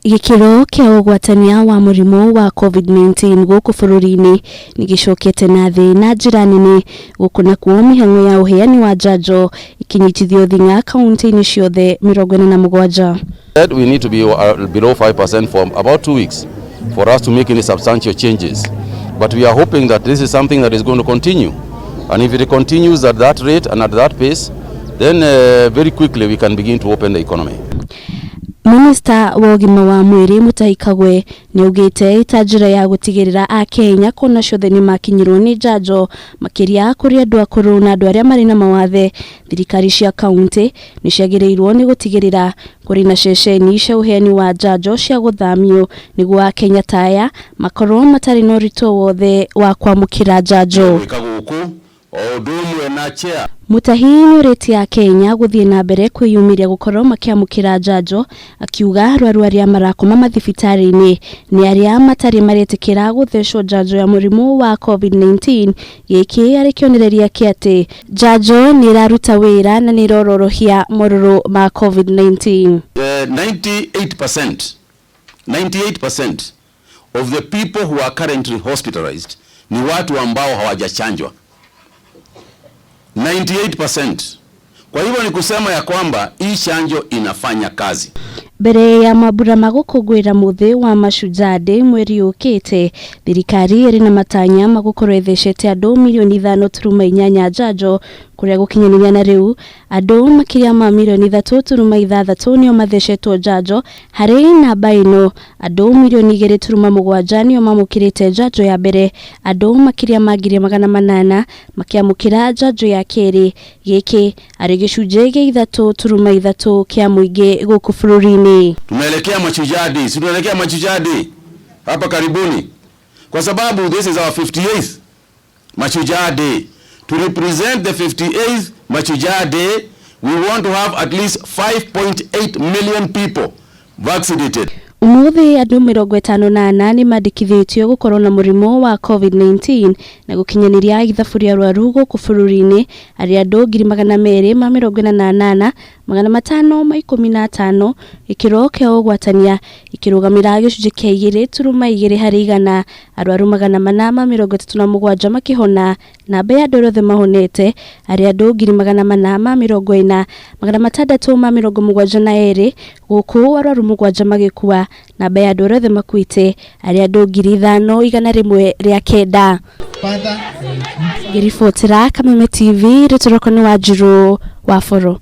Gĩkĩro kĩa ũgwatania wa mũrimũ wa COVID-19 gũkũ bũrũri-inĩ nĩ gĩcokete na thĩ na njĩra nene, gũkũ nakuo mĩhang'o ya ũheani wa njanjo ĩkĩnyitithio thing'a kaunti-inĩ ciothe 47. We need to be below 5% for about 2 weeks for us to make any substantial changes. But we are hoping that this is something that is going to continue. And if it continues at that rate and at that pace, then very quickly we can begin to open the economy. Minista wa ũgima wa mwĩrĩ Mutahi Kagwe nĩ augĩte ta njĩra ya gũtigĩrĩra akenya kona ciothe nĩ makinyĩrwo nĩ njanjo, makĩria kũrĩ andũ akũrũ na andũ arĩa marĩ na mawathe, thirikari cia kaunti nĩ ciagĩrĩirwo nĩ gũtigĩrĩra kũrĩ na ceceni cia ũheani wa njanjo cia gũthamio nĩguo akenya ta aya makorwo matarĩ na ũritũ wothe wa kwamũkĩra njanjo. Gwĩka gũkũ o ũndũ ũmwe na chair. Mutahi nĩũrĩtie akenya gũthiĩ na mbere kwĩyumĩria gũkorwo makĩamũkĩra njanjo, akiuga arwaru arĩa marakoma mathibitarĩ-inĩ nĩ arĩa matarĩ maretĩkĩra gũthecwo njanjo ya mũrimũ wa COVID-19, gĩkĩ arĩ kĩonereria kĩa atĩ njanjo nĩ ĩraruta wĩra na nĩ ĩrororohia morũrũ ma COVID-19. 98%, 98% of the people who are currently hospitalized ni watu ambao hawajachanjwa. 98%. Kwa hivyo ni kusema ya kwamba hii chanjo inafanya kazi. Mbere ya mambura ma gũkũngũĩra mũthĩ wa Mashujaa Day mweri ũkĩte, thirikari ĩrĩ na matanya ma gũkorwo ĩthecete andũ milioni 5.8 njanjo, kũrĩa gũkinyanĩria na rĩu andũ makĩria ma milioni 3.6 nĩo mathecetwo njanjo. Harĩ namba ĩno, andũ milioni 2.7 nĩo mamũkĩrĩte njanjo ya mbere, andũ makĩria ma 800,000 makĩamũkĩra njanjo ya kerĩ, gĩkĩ arĩ gĩcunjĩ gĩa 3.3 kĩa mũingĩ gũkũ bũrũri-inĩ. Tunaelekea Mashujaa Day, si tunaelekea Mashujaa Day hapa karibuni, kwa sababu this is our 58th Mashujaa Day. To represent the 58th Mashujaa Day, we want to have at least 5.8 million people vaccinated. Umuthi andũ 54 nĩ mandĩkithĩtio gũkorwo na mũrimũ wa COVID-19 na gũkinyanĩria ithabu rĩa arwaru gũkũ bũrũri-inĩ arĩ andũ 248,515, gĩkĩro kĩa ũgwatania gĩkĩrũgamĩra gĩcunjĩ kĩa 2.2 harĩ igana, arwaru 437 makĩhona. Namba ya andũ arĩa othe mahonete arĩ andũ 440,672, gũkũ arwaru 7 magĩkua. Namba ya andũ arĩa othe makuĩte arĩ andũ 5,109. Ngĩribotera Kameme TV, rĩtwa rĩakwa nĩ Wanjirũ wa Boro.